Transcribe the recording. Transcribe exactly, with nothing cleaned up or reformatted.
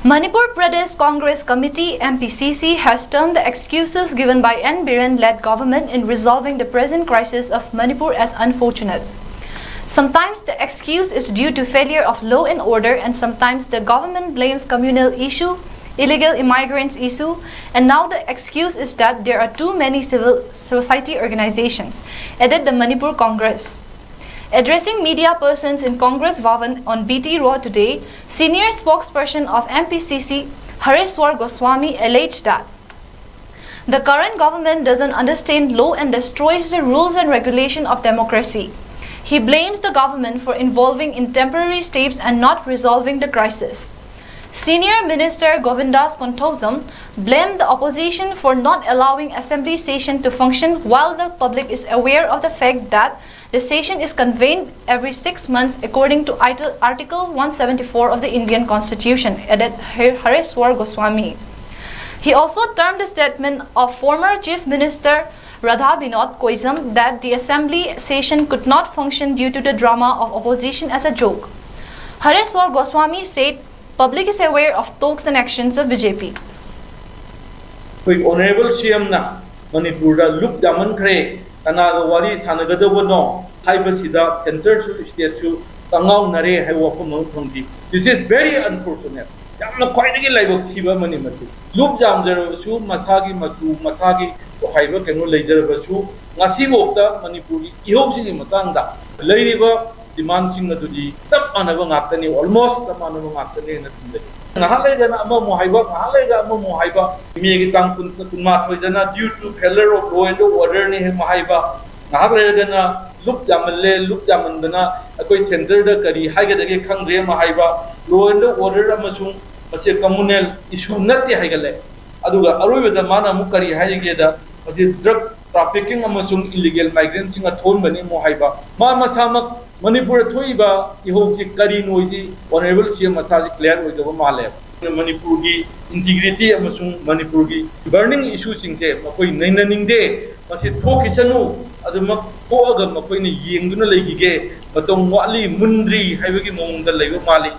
Manipur Pradesh Congress Committee, M P C C, has termed the excuses given by N Biren-led government in resolving the present crisis of Manipur as unfortunate. Sometimes the excuse is due to failure of law and order, and sometimes the government blames communal issue, illegal immigrants issue, and now the excuse is that there are too many civil society organizations, added the Manipur Congress. Addressing media persons in Congress Bhavan on B T Raw today, senior spokesperson of M P C C, Hareswar Goswami, alleged that the current government doesn't understand law and destroys the rules and regulation of democracy. He blames the government for involving in temporary steps and not resolving the crisis. Senior Minister Govindas Konthoujam blamed the opposition for not allowing assembly session to function while the public is aware of the fact that the session is convened every six months according to Article one seventy-four of the Indian Constitution, added Hareswar Goswami. He also termed the statement of former Chief Minister Radha Binod Koijam that the assembly session could not function due to the drama of opposition as a joke. Hareswar Goswami said public is aware of talks and actions of B J P. ꯑꯩꯈꯣꯏ honourable ꯁꯤ ꯑꯦꯝꯅ ꯃꯅꯤꯄꯨꯔꯗ ꯂꯨꯞ ꯌꯥꯝꯃꯟꯈ꯭ꯔꯦ, ꯀꯅꯥꯒ ꯋꯥꯔꯤ ꯁꯥꯟꯅꯒꯗꯕꯅꯣ ꯍꯥꯏꯕꯁꯤꯗ ꯁꯦꯟꯇꯔꯁꯨ ꯁ꯭ꯇꯦꯠꯁꯨ ꯀꯪꯉꯥꯎꯅꯔꯦ ꯍꯥꯏꯕ ꯋꯥꯐꯝ ꯑꯃ ꯐꯪꯈꯤ꯫ This is very unfortunate. ꯌꯥꯝꯅ ꯈ꯭ꯋꯥꯏꯗꯒꯤ ꯂꯥꯏꯕꯛ ꯊꯤꯕ ꯑꯃꯅꯤ ꯃꯁꯤ꯫ ꯂꯨꯞ ꯌꯥꯝꯖꯔꯕꯁꯨ, ꯃꯁꯥꯒꯤ ꯃꯆꯨ, ꯃꯁꯥꯒꯤ ꯍꯥꯏꯕ ꯀꯩꯅꯣ ꯂꯩꯖꯔꯕꯁꯨ, ꯉꯁꯤꯐꯥꯎꯗ ꯃꯅꯤꯄꯨꯔꯒꯤ ꯏꯍꯧꯁꯤꯒꯤ ꯃꯇꯥꯡꯗ ꯂꯩꯔꯤꯕ ꯗꯤꯃꯥꯟꯁꯤꯡ ꯑꯗꯨꯗꯤ ꯆꯞ ꯃꯥꯟꯅꯕ ꯉꯥꯛꯇꯅꯤ, ꯑꯣꯜꯃꯣꯁ ꯆꯞ ꯃꯥꯟꯅꯕ ꯉꯥꯛꯇꯅꯦꯅ ꯈꯟꯖꯩ꯫ ꯉꯥꯏꯍꯥꯛ ꯂꯩꯔꯒꯅ ꯑꯃꯃꯨꯛ ꯍꯥꯏꯕ, ꯉꯥꯏꯍꯥꯛ ꯂꯩꯔꯒ ꯑꯃꯃꯨꯛ ꯍꯥꯏꯕ꯫ ꯃꯦꯒꯤ ꯇꯥꯡ ꯀꯨꯟ, ꯀꯨꯟꯃꯥꯊꯣꯏꯗꯅ due to failure of law and order ꯅꯤ ꯑꯃ ꯍꯥꯏꯕ, ꯉꯥꯏꯍꯥꯛ ꯂꯩꯔꯒꯅ ꯂꯨꯞ ꯌꯥꯝꯃꯜꯂꯦ, ꯂꯨꯞ ꯌꯥꯝꯃꯟꯗꯅ ꯑꯩꯈꯣꯏ ꯁꯦꯟꯇꯔꯗ ꯀꯔꯤ ꯍꯥꯏꯒꯗꯒꯦ ꯈꯪꯗ꯭ꯔꯦ ꯑꯃ ꯍꯥꯏꯕ꯫ Law and order ꯑꯃꯁꯨꯡ ꯃꯁꯤ communal issue ꯅꯠꯇꯦ ꯍꯥꯏꯒꯠꯂꯦ꯫ ꯑꯗꯨꯒ ꯑꯔꯣꯏꯕꯗ ꯃꯥꯅ ꯑꯃꯨꯛ ꯀꯔꯤ ꯍꯥꯏꯔꯤꯒꯦꯗ, ꯃꯁꯤ drug trafficking ꯑꯃꯁꯨꯡ illegal migrantꯁꯤꯡ ꯑꯊꯣꯟꯕꯅꯤ ꯑꯃꯨꯛ ꯍꯥꯏꯕ꯫ ꯃꯥ ꯃꯁꯥꯃꯛ ꯃꯅꯤꯄꯨꯔꯗ ꯊꯣꯛꯏꯕ ꯏꯍꯧꯁꯤ ꯀꯔꯤꯅꯣ ꯍꯥꯏꯁꯤ ꯑꯣꯅꯔꯦꯕꯜ ꯁꯤ ꯑꯦꯝ ꯃꯁꯥꯁꯤ clear ꯑꯣꯏꯗꯕ ꯃꯥꯜꯂꯦꯕ꯫ ꯃꯅꯤꯄꯨꯔꯒꯤ integrity ꯑꯃꯁꯨꯡ ꯃꯅꯤꯄꯨꯔꯒꯤ burning issueꯁꯤꯡꯁꯦ ꯃꯈꯣꯏ ꯅꯩꯅꯅꯤꯡꯗꯦ꯫ ꯃꯁꯤ ꯊꯣꯛꯈꯤꯁꯅꯨ, ꯑꯗꯨꯃꯛ ꯊꯣꯛꯑꯒ ꯃꯈꯣꯏꯅ ꯌꯦꯡꯗꯨꯅ ꯂꯩꯈꯤꯒꯦ, ꯃꯇꯝ ꯋꯥꯠꯂꯤ, ꯃꯨꯟꯗ꯭ꯔꯤ ꯍꯥꯏꯕꯒꯤ ꯃꯑꯣꯡꯗ ꯂꯩꯕ ꯃꯥꯜꯂꯤ꯫